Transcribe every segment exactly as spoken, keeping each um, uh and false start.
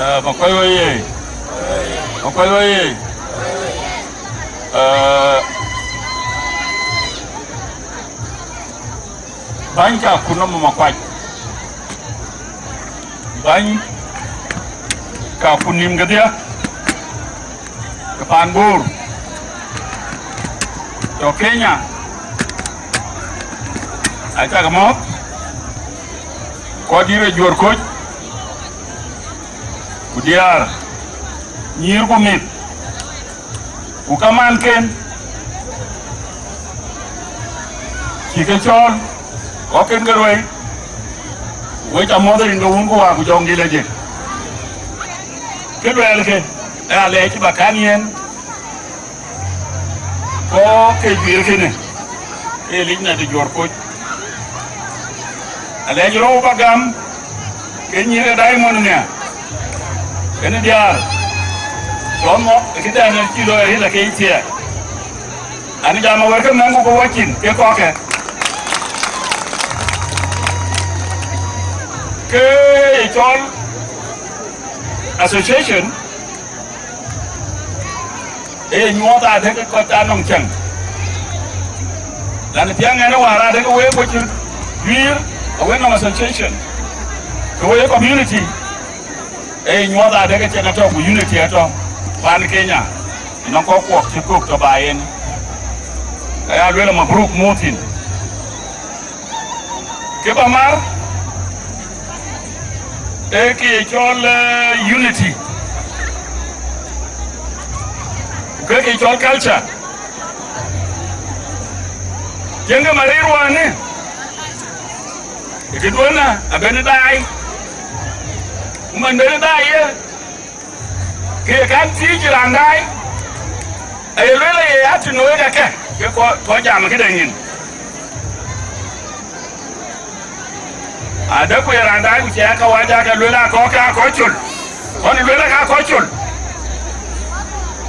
Eh, Makuac oyee! Makuac oyee! Eh, bäny ka kun nɔm Makuac, bäny ka kun nïm kedhie, ke paan Bor tɔ̈ Kenya, acak mɔ̈th, kɔc dït ë Juɔ̈r Koc, ku diäär, nyïïr ku mïth, ku kamanken cï ke cɔɔl, ɣɔ̈kken ke ruëi, wek ca mɔ̈th rin ke Wun ku Wä ku Jɔŋdït Lajik. Kë luɛɛlkë, ë alɛɛc cï bä kan yen, kɔ̈k ke juëër kënë, ke ye lic na de Juɔ̈r Koc. Alɛɛc rou bä gam, ke nyïïr ke Diamond nia, kenë diäär, cɔl mɔ̈k ë këdɛn cï looi aril ake thiɛɛk. Ani jam awär ke mɛ̈ŋ ku ke wä cin ke kɔ̈kkë. Ke ye cɔl association, ee ye nyuɔɔth adek kɔc ca nɔŋ cäŋ. Lani piɛŋ ɛn ë wäär adek wek ku cï juiir, awek nɔŋ association, ke wek community, ee ye nyuɔɔth adek cieŋ atɔ̈ ku unity atɔ̈ pan Kenya, nɔŋ kɔc kuɔk cï kök tɔ̈ ba yen. Ka ya lueel mabruk muth thïn. Kë bä mar, ee kë ye cɔl, eh, unity, ku ke kë ye cɔl culture. Tiɛŋkë marir wään, ë këduɔ̈n abënë daai, ku man bënë daai ye, ke ye kan thiëëc raan daai, aye lueel aye ya tïŋ wek akë, ke kɔc, kɔc jam këde nyin. Adë ku ye raan daai ku cie ka wac, ake lueel a kɔc ke a kɔc col. Kɔn lueel aka kɔc col.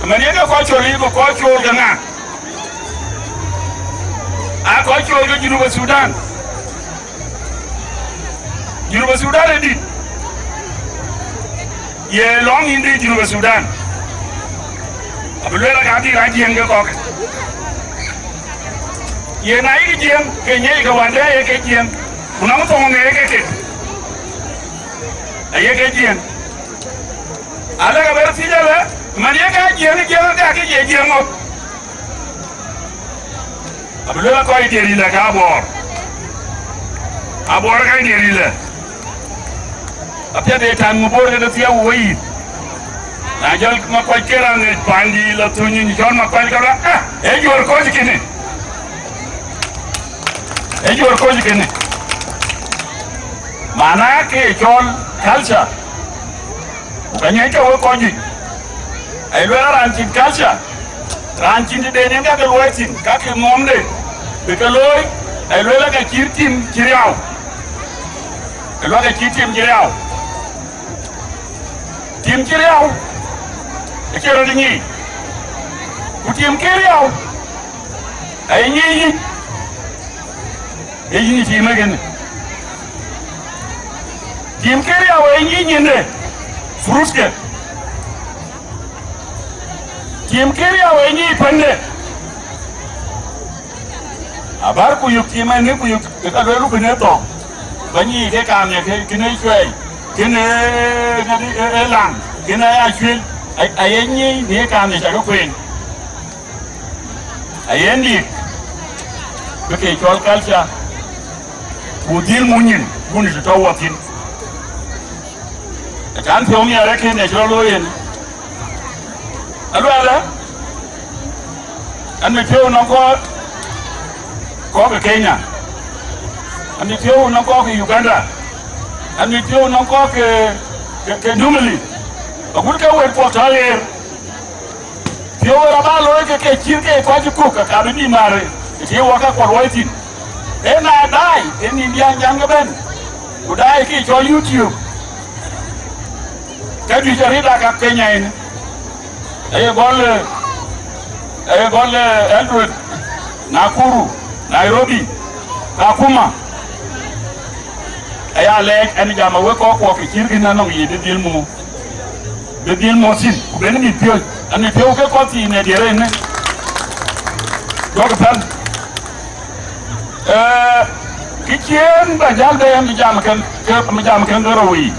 Mɛn ye ke kɔc col, yï ku kɔc col ke ŋa? A kɔc col ke Junub Sudan. Junub Sudan ë dït, ye lɔŋ yïndï Junub Sudan. Abï lueel aka dhil a Jiëŋ ke kɔ̈k. Ye na yïk Jiëŋ, ke nyiɛc ke wande aye ke Jiëŋ, ku nɔŋ thoŋ ŋeer ke ket, aye ke Jiëŋ. Alë ke bɛr thiëc alë, man ye ka Jiëŋ, Jiëŋ aka ke ye Jiëŋ ŋɔk. Abï lueel akɔc diëër yïlë ke Abuɔɔr. Abuɔɔr ka diëër yïlë. Apiɛth ee taŋ Bor ke thiëëu wei yïth. Na jɔl Makuac ke raan ŋic paandï la thuny yïn cɔl Makuac ka la, ah, ee Juɔ̈r Koc kënë. Ee Juɔ̈r Koc kënë. Mana ke cɔl culture. Ku ka nyiɛc ke wek kɔc juëc, aye lueel raan cïn culture, raan cïn tëden en ka ke luɔi thïn, ka ke ŋɔmde bï ke looi, aye lueel aka cït tim cï riau, ke luak acït tim cï riau. Tim cï riau acie rɔt nyiic, ku tim kë riau aye nyiic yic. Ee yïn tim ë kënë. Tim kë riau ë nyic nyinde, fruitke. Tim kë riau ë nyic pände. Abär ku yök tim ë ŋë ku yök ë ka lueel ku kënë thɔ̈k. Ba nyic ke kaam ye ke, kënë cuɛɛi, kënë ŋadï, ë, ë laŋ, kënë aya cuël. Ay-, aye nyic në kaam ye cakë kueen. Ayen dït, bï ke cɔl culture, ku dhil muk nyin, ku në të tɔ̈ wɔ thïn. Acan piɔ̈u miɛt arëët kënë cï rɔt looi yen. Aluɛɛlë, an, mit piɔ̈u nɔŋ kɔc, kɔc ke Kenya, an, mit piɔ̈u nɔŋ kɔc ke Uganda, an, mit piɔ̈u nɔŋ kɔc ke, ke, ke Jubilee, agut ke wɛ̈t kuɔk tɔ̈ ɣeer. Piɔ̈u ë rɔt bä looi ke ke cït ke kɔc cï kök, ka ka bï bï määr ë cï wɔ ka kuɔl wɔ thïn. Ee na daai, ee nïn diäŋ jam ke bɛ̈n, ku daai kë cɔl YouTube. Ka juëc arëët aa ka Kenya en. Aye gɔl, eh, aye gɔl, eh, Eldoret, Nakuru, Nairobi, Kakuma. Aya lɛɛc ɛn jam awek kɔc kuɔk ke cït kën anɔŋ yic dhil muk. Bï dhil mɔ̈th thïn, ku ben mïth piööc, an mïth piɔ̈u ke kɔc thii në diɛɛr ënë. Duɔ̈kkë päl. Ee, kë ciëën ba jäl bɛ̈ɛ̈i, an bï jam kën, ke, an bï jam kën ke rou yiic.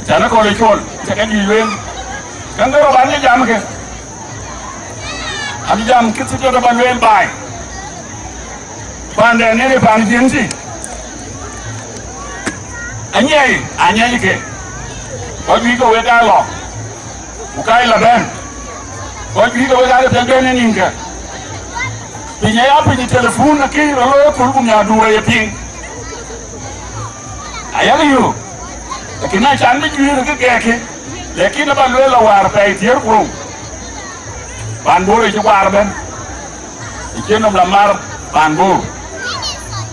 Cän ë kɔc ë cuɔl, cä ke juëc lueel. Kën ke rou ba ŋic jam ke. An bï jam kë cï tɔ̈ ba lueel baai. Paanden yen ë paan Jiëŋ tï. Anyiɛɛi, anyiɛɛi ke. Kɔc juëc ke wek aa lɔ. Ku ka ye lɔ bɛ̈n. Kɔc juëc ke wek aa ke piɛth bɛ̈n ë nïnkë. Piny aya piny ë telefon akëc rɔt looi ëköl ku miäkduur aye piŋ. Ayak yök. Lakin acan bï juëër ke gɛɛkë. Lakin aba lueel la wäär pɛɛi thiëër ku rou. Paan Bor ëcï guaar bɛ̈n. Ëcï nɔm la mar paan Bor.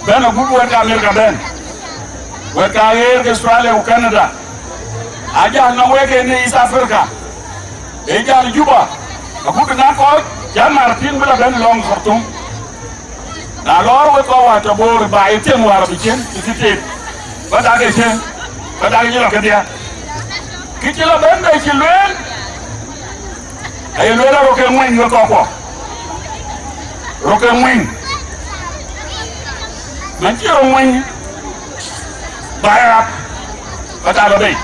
Bɛ̈n agut wɛ̈t ke Amerika bɛ̈n. Wɛ̈t ke aɣeer ke Australia ku Canada. Ajäl nɔm wek en ë East Africa. Ë jäl Juba. Agut na kɔc, cä mar piŋ bï la bɛ̈n lɔŋ Khartoum. Na lɔɔr wek kɔc wäär tɔ̈ Bor ba ye thiëŋ wäär abï cien, bï cï tet. Ba dak ë cien, ba dak ë cï lɔ kedhie. Kë cï lɔ bɛ̈n bei cï lueel, aye lueel a röt ke ŋuɛny wek kɔckuɔ. Röt ke ŋuɛny. Man cï röt ŋuɛny, ba ya rap, ba dak ë bei.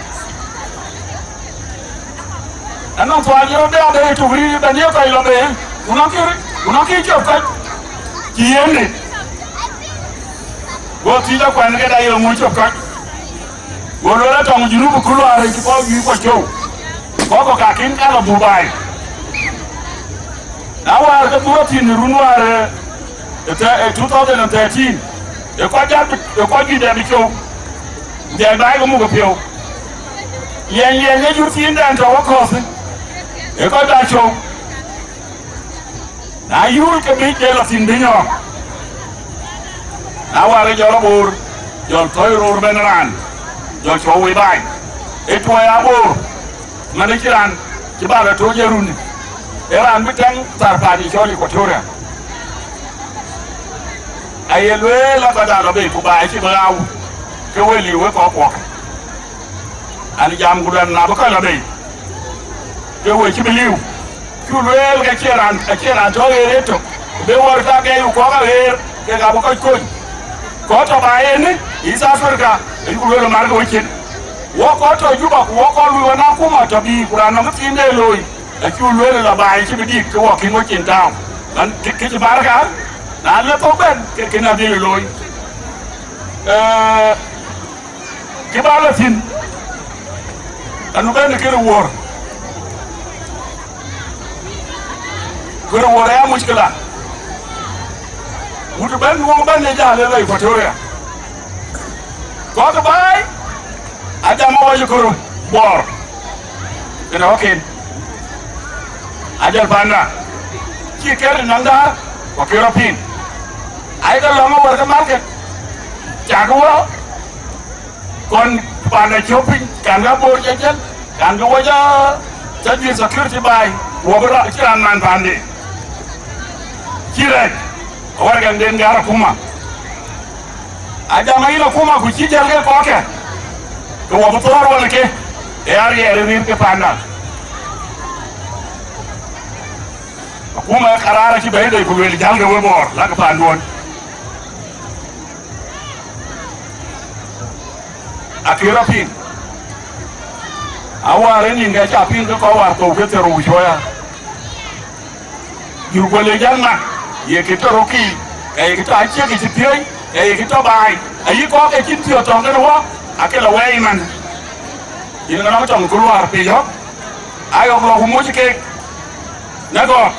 Anɔŋ thuɔɔu cï rɔt bɛ abɛ tuk rïïr bɛ̈n ye kɔc lɔ bei, ku nɔŋ kï, ku nɔŋ kï cop kɔc cï yen lik. Go thiëc akuɛn ke da ye ŋö cop kɔc. Go lueel atɔŋ Junub ku luaar cï kɔc juëc kuɔ cou. Kɔc kɔ̈k kakïn ka lɔ buk baai. Na wäär ke dhurɔ thïn run wäär, ë, ë thɛ-, ë two thousand and thirteen, ë kɔc jat, ë kɔc juëc dɛ bï cou. Dhiɛl baai ke muk ë piɔ̈u. Liɛny, liɛny ë jur thiindɛn tɔ̈ wekɔ̈ɔ̈th, ë kɔc da cou. Na yul ke biic de lɔ thïn bï nyɔɔk. Na wäär ë jɔl aboor, jɔl thɔ̈i roor bɛ̈n raan, jɔl cuɔu wei baai. Ë tuɔɔi aboor, man ë cï raan cï bä lɔ tooc ë runi. Ë raan bï tɛŋ thar paani cɔl Equatoria. Aye lueel la kɔc da lɔ bei ku baai cï bï ɣau, ke we liu wek kɔckuɔk. An jam ku luɛl na bï kɔc lɔ bei, ke we cï bï liu. Cu lueel ke cie raan, acie raan tɔ̈ ɣeer etök, bï wär ka gɛi ku kɔ̈k aɣeer, kek abï kɔc kony. Kɔc tɔ̈ ba en East Africa, ayuku lueel markë wecin. Wɔ kɔc tɔ̈ Juba ku wɔ kɔc lui ɣɔn akuma tɔ̈ bï ku raan nɔm thiin de looi, acu lueel la baai cï bï dïk ke wɔ kïn wecin tääu. Lan kë, kë cï markë, na le thok bɛ̈n, ke kën adhil looi. Ee, Kë bä lɔ thïn, anu bɛ̈n ë kërë wuɔ̈ɔ̈r. Kërë wuɔ̈ɔ̈r aya muckila. Wut bɛ̈n wok bɛ̈n ë jäl ë lɔ Equatoria. Kɔ̈k baai, ajam awɔc ë kërë buɔɔr. Kënë ɣɔ̈kken. Ajal panda. Cï kɛ̈r ë naŋda, ku kërë piŋ. Ai ke lɔ̈ŋ awär ke market. Cak wɔ. Kɔn panda cök piny, kan ka bor cä jël, kan ke wɔ cä, cä juëc security baai, wɔ bï rɔ, cï raan man pande. Cï rɛɛc, awär gɛŋden gäär akuma. Ajam ayïn akuma ku cï jël ke kɔckë, ke wɔ bï thɔ̈ɔ̈r ɣɔn ke, ë ariɛɛr ë rïïr ke panda. Akuma ë karar acï bɛ̈i dei ku lueel jäl ke we bɔɔr, lakë panduön. Akï rɔt piŋ. Awär ë nïn ke ca piŋ ke kɔc wäär thou ke thiërrou cuɔɔya. Jur guöl ë jäl ŋa, ye kë tɔ̈ rökï, ke ye kë tɔ̈ aciëk cï piööc, ke ye kë tɔ̈ baai, ayï kɔ̈k ke cïn piɔ̈ɔ̈th tɔ̈ŋ kën wɔ, akë lɔ wɛɛi man. Yïn ŋa nɔm tɔŋ ku luaar piööc yɔ̈k, ayɔ̈k lɔ ku moc keek në gɔ̈ɔ̈r.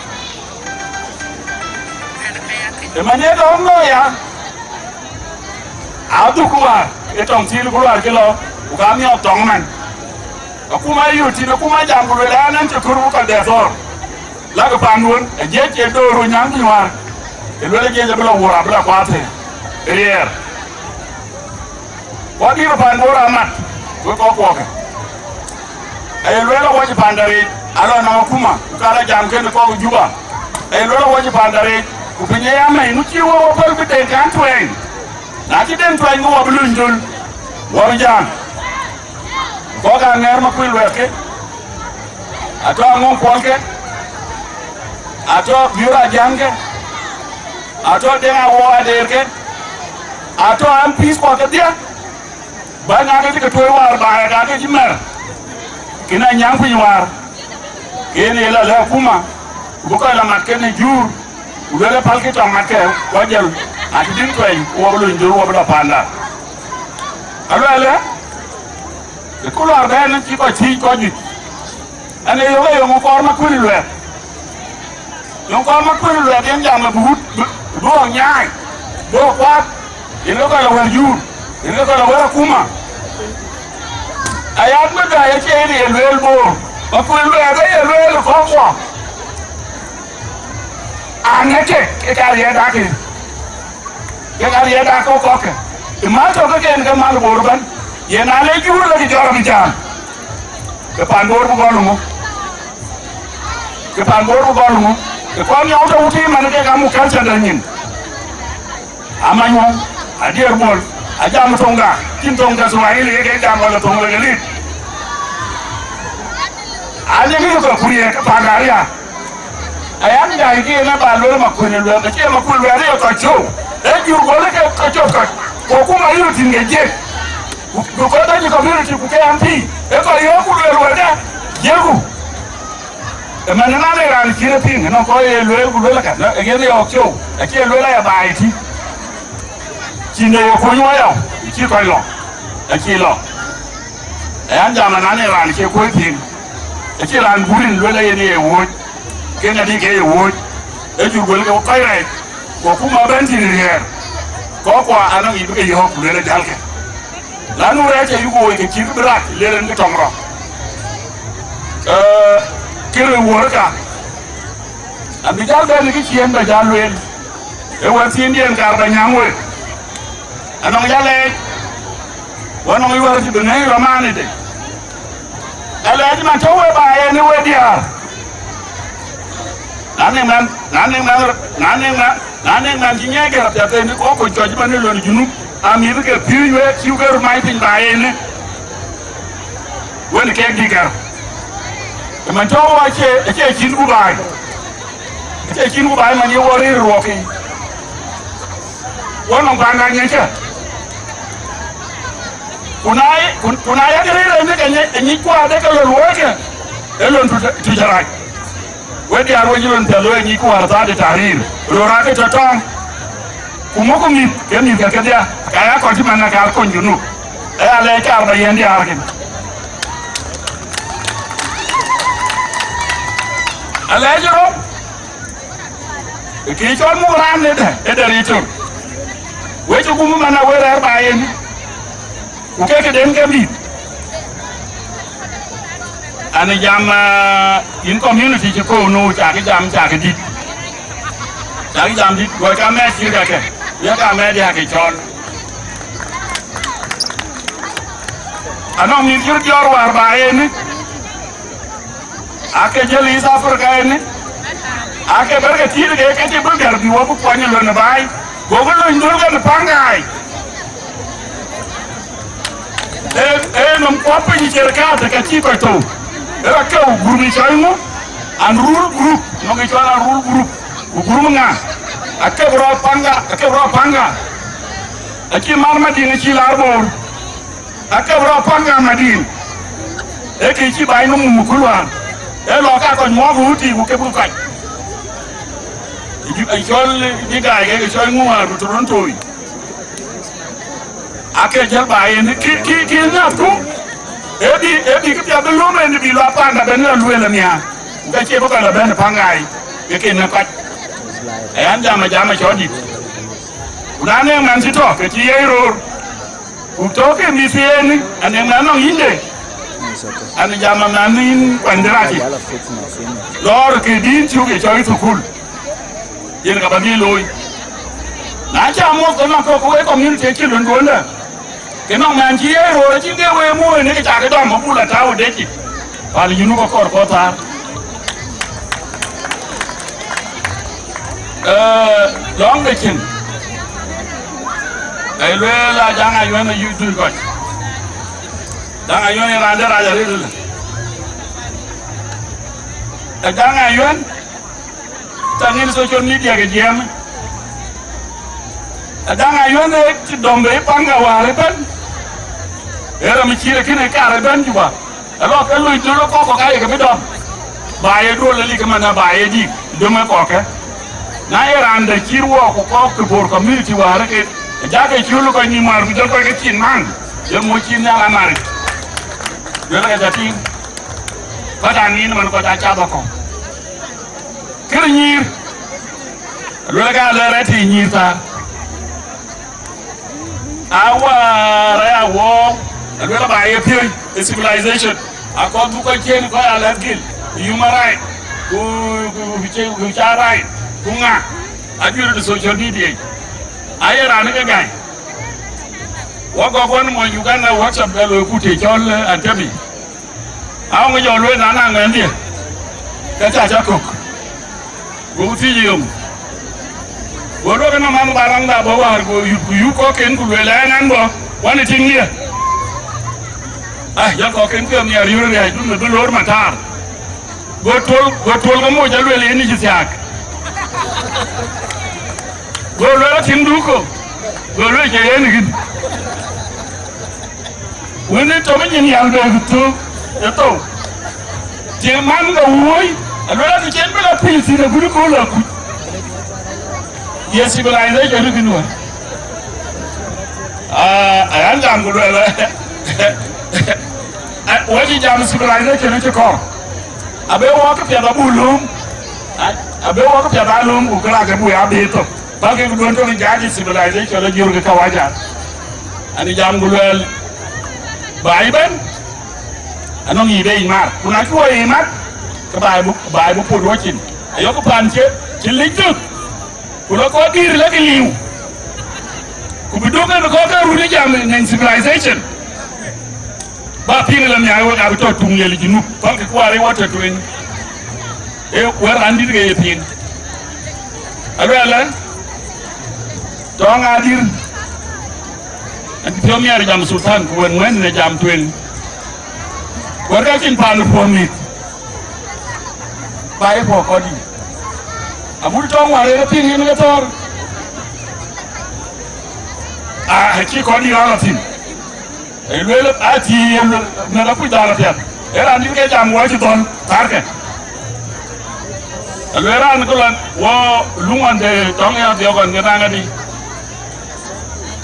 Ë man ye dɔ̈ɔ̈r nɔ̈ɔ̈ ya, adhuk ku wäär, ë tɔŋ thiin ku luaar cï lɔ, ku ka miɔɔk tɔŋ man. Akuma yöt thïn, akuma jam ku lueel an, an cï kör ku kɔc dɛ thɔ̈ɔ̈r. Lakë panduön, ajiëc ë döör ë nyam nyuaar, ë luel ajiëc abï lɔ wuɔ̈r abï lɔ kuaath ë riɛɛr. Kɔc dït ë pan Bor amat, wek kɔc kuɔɔkë. Aye lueel awɔc ë panda reec, alɔ nɔm akuma, ku ka lɔ jam kenë kɔc ë Juba. Aye lueel awɔc ë panda reec, ku piny ë ya mɛ̈i, ŋö cï wek wɔ päl bï deŋ kan tuɛɛny? Na cï deŋ tuɛɛny, ke wɔ bï luny dhöl, wɔ bï jam. Kɔc ka ŋɛɛr makuël luɛɛk ke, Atɔ̈ Aŋɔŋ Kuɔlke, atɔ̈ Biöör Ajaŋke, atɔ̈ Deŋ Awuɔɔk Adeerke, atɔ̈ M Ps kuɔ kedhie. Bäny ake cï ke tuɔɔc wäär baai, ake cï mɛr, kën a nyääŋ piny wäär. Ke yen ye lɔ lɛ̈k akuma, ku bï kɔc lɔ mat kenë juur, ku luelë pälkï tɔŋ matkë, ku ajël, acï dïn tuɛny, ku wɔ bï lony dhur, wɔ bï lɔ panda. Aluɛlë, ë ku luaar bɛ̈n cï kɔc thiëc kɔc juëc. Ɛn ee yök, ee yök kɔɔr Makuël Luɛɛk. Yök kɔɔr Makuël Luɛɛk yen jam ë bï wut, bï, bï wɔ nyaai, bï wɔ kuaat, yen ke kɔc lɔ wɛ̈ɛ̈r juur, yen ke kɔc lɔ wɛ̈ɛ̈r akuma. Ayat Madai acie yen ye lueel Bor, Makuël Luɛɛk ee ye lueel ë kɔ̈k wɔ. Aŋäc ke, ke ka riɛɛt ake. Kek ariɛɛt aa kɔ̈k kɔ̈kkë, ë mal tɔ̈ ke ken ke mal Bor ëbɛ̈n, yen aa le juur lɔ kë jɔt abï jam, ke pan Bor bï gɔl ŋö? Ke pan Bor bï gɔl ŋö? Ë kɔn yɔu tɔ̈ wutic man kek amuk culture dɛ̈ nyin. Amanyuɔ̈ɔ̈ŋ, adiɛɛr bol, ajam thoŋda, cïn thoŋ de Swahili ye kek jam wala thoŋ de Lelit. Aa, ye kë yök ke kurie ke pan Garia. Ayan, gäi kë yen aba lueel Makuël Luɛɛk, acie Makuël Luɛɛk ye kɔc cöu, ee jur gɔl ke kɔc cöp kɔc, ku akuma yï röt tïŋ ke jiëk, ku, ku kɔc bɛ̈ny community ku ke M P, ee kɔc yɔ̈ɔ̈k ku lueel wɛ̈ɛ̈rkë, jiëkku. Ëmɛn ënɔɔnë raan cïn e piŋ, ënɔɔnë kɔc ye lueel ku lueel aka, na, yen ye ɣɔ̈k cöu, acie lueel aya baai tï. Cïn de ye kuöny wayɔu, cï kɔc lɔ, acï lɔ. Ayan, jam ënɔɔnë raan cie kuöc piŋ, acï raan gurin lueel ayen ye wuöc. Ke ŋadï ke ye wuöc, ee jur gɔl ke kɔc rɛɛc, ku akuma bɛ̈n tïŋ riɛɛr, kɔ̈kkua anɔŋ yic bï ke yɔ̈ɔ̈k ku lueel ë jälkë. Lanu rɛɛc ayuk woi ke cït bï rak lël en kë tɔŋ rɔt. Ee, kë röt wuɔ̈ɔ̈r ka, abï jäl bɛ̈n kë ciëën bä jäl lueel, ee wɛ̈t thiindiɛn kaar bä nyääŋ wek. Anɔŋ ya lɛɛc, wä nɔŋ yuɔ̈ɔ̈r cï bï ŋɛ̈ny rɔt maanide. Alɛɛc man tɔ̈ we baai yen ë we diäär. Na nɛŋ man, na nɛŋ man, na nɛŋ man, na nɛŋ man cï nyiɛɛi gɛ̈r apiɛth ënë kɔc kɔc cɔc man ë lon Junub, a mïth ke piööc wek cï ke röt mac piny baai ënë. Wën kek dï gɛ̈r. Ë man tɔ̈ we acie, acie cïn ku baai. Acie cïn ku baai man ye wɔ rëër ruɔk yiic. Wɔ nɔŋ paan na nyiɛckë. Ku na, ku, ku na yak rëër ënë ke nyic, nyic kuaar de ke lon wëëkë, ee lon tuc, tuc arac. We diäär we cï lon piɛth we nyic kuaar thaar de tahrir. Lon raakë tɔ tɔŋ. Ku muk mïth, ke mïth ke kedhie, ka ya kɔc cï man na ka kony Junub. Ee alɛɛc kaar bä yɛn diäär kën. Alɛɛc rɔt. Kë cɔl muk raan ëdë, ëdë rïïc tök. Wek cï guum man a wek rɛ̈ɛ̈r ba yen, ku ke këden ke mïth. An jam, ah, yïn community cï kɔ̈u nu, cakï jam, cakï dït. Cakï jam dït, gɔ̈c ka mɛɛt cït kakë, ye ka mɛɛt yakï cɔl. Anɔŋ mïth cï röt jɔɔr wäär ba yen, aake jël East Africa ënë, aake bɛ̈r ke tiit ke ke cï bï gɛ̈r bï wɔ bï kuany ë lon ë baai, gokï lony dhöl kɛn ë Pangai. Ee, ee, nɔm kuɔp piny ë Cerkat ke cï kɔc thou. Ee, akeu group ë cɔl ŋö? An Rul group, nɔŋ ë cɔl An Rul group. Ku group ŋa? Akeu rɔt Panga, akeu rɔt Panga. Acï mar Madiŋ acï laar Bor. Akeu rɔt Panga Madiŋ. Ee kë cï baai nɔm mum ë kul wään. Ee lɔ ka kɔc muɔɔk ë wutic ku ke bï kɔc. Ë cɔl, ë cɔl Digai ke cɔl ŋö wään Toronto yic. Aake jäl ba yen, kï, kï, kï nyathku. Ee bï, ee bï këpiɛth bï lööm en bï lɔ panda bɛ̈n lɔ lueel ë nhiaar. Ku ka cie bï kɔc lɔ bɛ̈n ë Pangai, ke ken ë kɔc. Ë an, jam, jam cɔl dït. Ku na nɛŋ man cï tɔ, ke cï ye roor. Ku tɔ ke mïth yen, anɛŋ man nɔŋ yïnde. An jam man yïn kuany de ratic. Lɔɔr ke dïn cuk ye cɔl thukul. Yen ka bä bï looi. Na cä muɔ̈th ke nɔŋ kɔ̈k ke wek community acï lon duɔ̈ndä, ke nɔŋ mɛn cï ye roor acïn ke wek muɔ̈ɔ̈i në ke cakï dɔm abul atääu dec yic. Pal Junub akɔɔr kɔ̈th thaar. Ee, lɔŋ de cin. Ee lueel a Jaŋ Ayuɛn ayuc dul kɔc. Jaŋ Ayuɛn ë raan de rac arëët ëlë. Adaŋ Ayuɛn, taŋ in social media ke jiɛɛm. Adaŋ Ayuɛn ë të dɔm bei paŋ ka wäär ëbɛ̈n. Ë rɛm cït akënë kaar ëbɛ̈n Juba. Ë lɔ ke loi döl kɔ̈k kɔ̈k ayek bï dɔm. Ba ye duöl lik man ba ye dïk döm ë kɔ̈kkë. Na ye raan dɛ cït wɔ ku kɔ̈k ke Bor community wäär ke, jakë cul kɔc nïm wäär ku jɔl kɔc ke cin maŋ. Ye ŋö cï Nhial amari. Duel ka ca tïŋ. Kɔc aa ŋiin man kɔc aa cath akɔ̈u. Kërë nyïïr, luel ka lɛ rɛ̈t ë nyïïr thaar. Awäär aya wɔ, luel ba ye piööc ë civilization. Akɔ̈th bï kɔc cien kɔc aa lɛ̈th gil, human right, ku, ku, ku, ku child right, ku ŋa, ajuëc de social media yic. Aye raan ke gäi. Wɔ gɔk wën mony Uganda workshop ke loiku të cɔl, eh, Entebbe. Aŋö jɔ lueel na naŋ ŋɛ̈ndië, ke ca ca kök. Go thiëc yom. Go lueel ke nɔm an, ba raŋda bɔ̈ wäär, go yuk, ku yuk kɔcken, ku lueel ɛn an bɔ̈, wän ë tiŋdië. Ah, jɔl kɔcken piɔ̈ɔ̈th nhiaar yöör riäc, bï, bï loor matar. Go tuöl, go tuöl ke moc alueel yen ë cï thiaak. Go lueel atiŋdu ko. Go lueel cï yen ë kïn. Wën ë tɔ̈ nyin yal bɛ thök ë thou. Tiŋ man ke wuöi, alueel ake cen bï la pïïr thïn agut ë kööl akuc. Ye civilization ë kïn wär. Ah, ayan jam ku lueel. Wek cï jam civilization ë cï kɔɔr. Abe wɔ ke piɛth abuk lööm. Abe wɔ ke piɛth alööm ku kërac abuk ya bï thök. Bäk kek duön tök ë judges civilization ë jur ke kawaja. Ani jam ku lueel, ba ëbɛ̈n, anɔŋ yic de yic maar. Ku na cï wɔ yic mat, ke ba ëbï, ba ëbï pot wɔ cin. Ayɔ̈k paan cï, cï lic tök. Ku lɔ kɔc dïïr lɔ ke liu. Ku bï duökë bï kɔc ke run ë jam nɛn civilization. Ba piŋ lɔ miäk wek abï tɔ tuŋ lel Junub, pälkï kuaar ë wɔ tɔ tueŋ. Ee wɛ̈t raan dït ke ye piŋ. Aluɛɛlë, tɔŋ adïr, ɛn piɔ̈u miɛt jam Sultan, ku wën wën në jam tueŋ. Wɛ̈t ka cïn paan puɔ̈u mïth, ba ye puɔ̈u kɔdï. Agut tɔŋ wäär ë piŋ yen ke thɔ̈ɔ̈r. Aa, acï kɔdï rɔt lɔ thïn. Ee lueel ë, aa, cï ye lueel, mɛt akuc dhal apiɛth. Ee raan dït ke jam wɔ cï dhɔ̈l, thaarkë. Ee lueel raan kë lɔn, wɔ luŋ ɣɔn de tɔŋ ya dhiɔ̈k ɣɔn ke naŋ adï.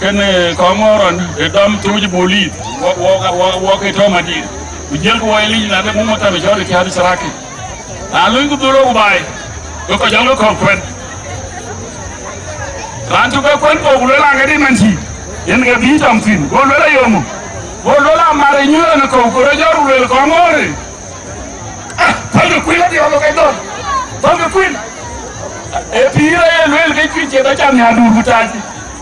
Kën, ee, kɔŋ ŋɔ̈ɔ̈r ɣɔn, ee dɔm tuuc bolith, wɔ, wɔ, wɔ, wɔ ke tɔ̈ madït. Ku jiëlkï wɔ ë lic na de muk maktab cɔl ë tiaat ë caraki. Na luny ku dhurou ku baai, ke kɔc jɔŋ ke kɔ̈k kuɛ̈n. Raan cuk ke kuɛ̈n kɔ̈k ku lueel an, ke dï man cï, yen ke bï tɔŋ thïn. Go lueel ayomu. Go lueel amar ë nyuöör ënë kɔ̈u, ku rɔt jɔt ku lueel kɔŋ ŋoorë. Ah, pälkï kuïn adï ɣɔn ke dɔl. Pälkï kuïn. Ee pïïr aye lueel ke cuïc ciɛth aca miäkduur ku tac.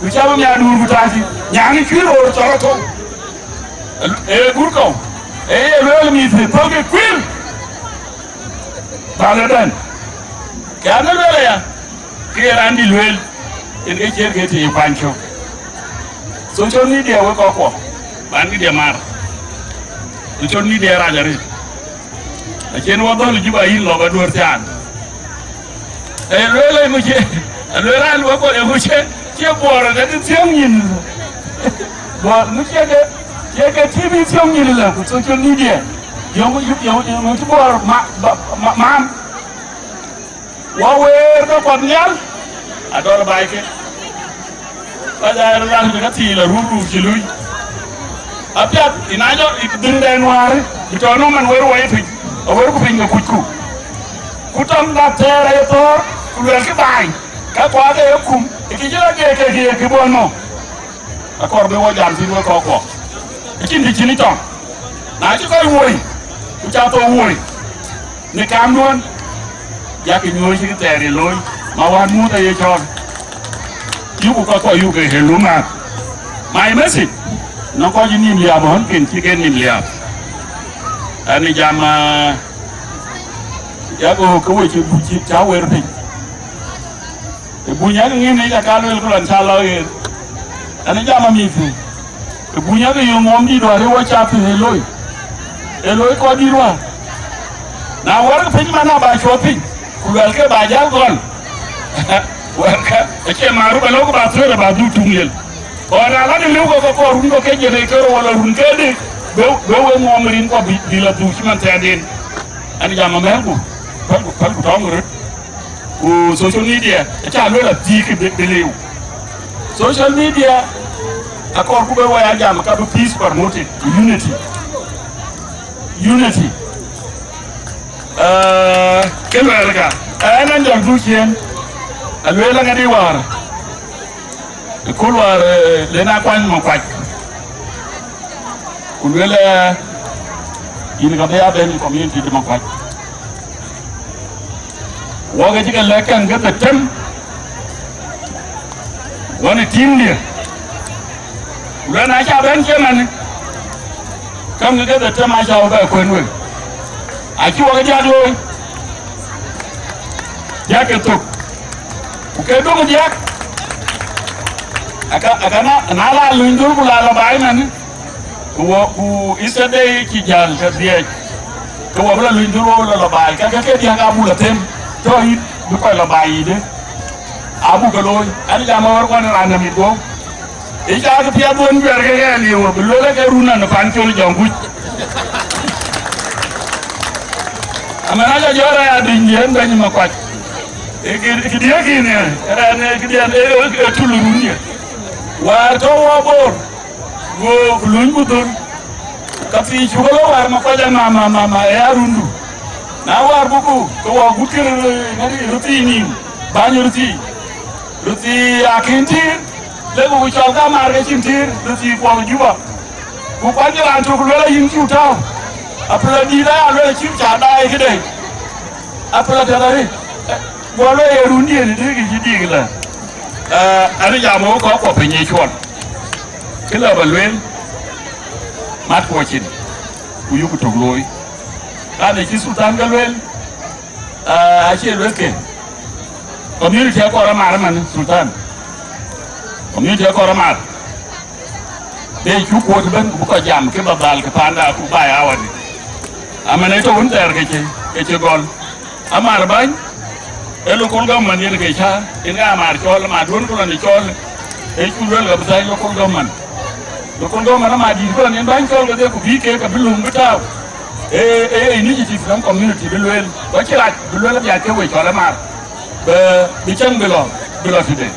Ku ca bï miäkduur ku tac. Nyaŋ ë cuïn roor cɔl atɔ̈u. Ee gur kɔ̈u. Ee ye lueel mïth, pälkï kuïn. Bäk ëbɛ̈n. Ke an, lueel aya, ke ye raan dï lueel, yen ke ciɛ̈t ke tïï kuany cök. Social media wek kɔckuɔ, ban këdiɛ mar. Social media rac arëët. Acïn wɔ dhɔ̈l ë Juba yïn lɔ ba duöör thiaan. Ee lueel ë ŋö cie, ee lueel raan wek kɔc ë ŋö cie, cie Buɔɔr ë dɛ̈t thiɔ̈ŋ nyin. Buɔɔr ŋö cie ke, cie ke T V thiɔ̈ŋ nyin lë ku social media. Yöŋ, yöŋ, yöŋ, yöŋ cï Buɔɔr ma, ma, ma, man. Wɔ weer ke kuɔth nhial, adɔl baai ke. Kɔc aa raan bï ke thiil arur rur cï lui. Apiɛth, ë na jɔ ë dhïndɛn wäär, bï tɔ nɔm man weer wɔ ye piny, awerku piny ke kucku. Ku tɔŋ dak thɛɛr aye thɔ̈ɔ̈r, ku luɛlkï baai, ka kuath ee kum, ë kë cï lɔ geek ke geek kë bɔ̈ nɔm. Akɔɔr bï wɔ jam thïn wek kɔckuɔ. Acïn kë cïn ë tɔŋ. Na cï kɔc woi, ku ca thou woi në kamduön, yak nyuööc cï thɛɛr ye looi, ma wään muut aye cɔɔl. Yuku kɔckuɔ yuk ke helu mat. My message, nɔŋ kɔc ë nïïm liaap ɣɔn ken cï ke nïïm liaap. Ani jam, ah, yak ɣöök ke we cï, cï, ca wer piny. Ë buny ake ŋiɛ̈n yic aka luel ku lɔn ca lɔ ɣer. Ɛn ë jam amïth. Ë buny ake yöŋ ŋuɔm dït wäär ë wɔ cath ë loi. Ë loi kɔc dït wäär. Na wärkë piny man, aba cuɔt piny, ku luɛlkë ba jäl gɔl. Wärkë acie maru ba lɔ̈k ba thuëër ba dhuk tuŋ yen. Kɔn na lat liu ke kɔɔr run kɔ̈k ke jënë kërë wala run kedï, be be we ŋuɔm rin kɔ̈k bï bï la dhuk cï man thɛɛrden. Ɛn jam amɛ̈lku, pälku pälku tɔŋ röt. Ku social media acä luel adhik de liu. Social media akɔɔrku be wɛ̈ɛ̈r jam ka bï peace promoted, unity. Unity. Ke luɛɛl ka ɛn an jɔl du ciëën, alueel aŋädi wäär. Ë kul wäär, le na kuany Makuac, ku lueel, yïn ka bï ya ben community de Makuac. Wok acï ke lɛ̈k käŋ ke bï tem wën ë tïŋdië. Ku luɛn acä bɛ̈n cï ëmɛnë, käŋ ke bï tem acä wä bɛ kuën wek. Acï wok diäk looi, diäk ke thök, ku ke döŋ diäk. Aka aka na na la luny dhul ku la lɔ baai ëmɛnë, ku wɔ ku Easter Day cï jäl ke dhiëc, ke wɔ bï la luny dhul wɔ bï la lɔ baai, ka ke ke diäk abuk la them tɔ yït bï kɔc la baai yïde. Abuk ke looi, an jam awär kuan raan däm yï guɔ̈u. Ë cak piɛth wën juɛɛr ke ɣɛɛl yï wɔ bï lueel ke run an pan col jɔŋ kuc. Amɛn aca jɔɔr aya duny diɛn bɛ̈ny Makuac. Ë kë diëëk yïn ë rɛn ë këdiɛn ë tul run ye. Wäär tɔ wɔ Bor, go ku luny ku dhöl. Ka thii cuk lɔ wäär Makuac an mama mama ë arundu. Na wäär buku ke wɔ gut kë ŋäri röthii nïïm, bäny röthii. Röthii akïn tïïr, le ku cɔl ka maar ke cïn tïïr, röthii kuɔŋ Juba. Ku kuany raan tök luel ayïn cuk tääu. Apil adït aya luel acïn ca daai këde. Apil apiɛth arëët. Guɔ luel ye rundiën ë dïk cï dïk lɛ. Ani jam wok kɔk kuɔ piny ë cuɔl. Kë lɔ bä lueel, mat kuɔ cin, ku yuku tök looi. Raan ë cï Sultan ke lueel, acie lueth ke. Community akɔɔr amar man Sultan. Community akɔɔr amar. Be cuk kuɔt bɛ̈n ku bï kɔc jam ke ba dhal ke panda ku ba ya wadi. Amɛn ë tɔ wun thɛɛr ke cï ke cï gɔl. Amar bäny, ë local government yen ke cä, yen ke amar cɔl, amar duön ku lɔ ni cɔl. Ë cuk luel ke bï thäi local government. Local government amar dït ku lɔ ni bäny cɔl ke dhie ku bï ke ke bï luŋ bï tääu. Ee ee initiative nɔm community bï lueel, ku acï rac bï lueel abiac ke we cɔl amar, bï bï cäŋ bï lɔ bï lɔ tëde.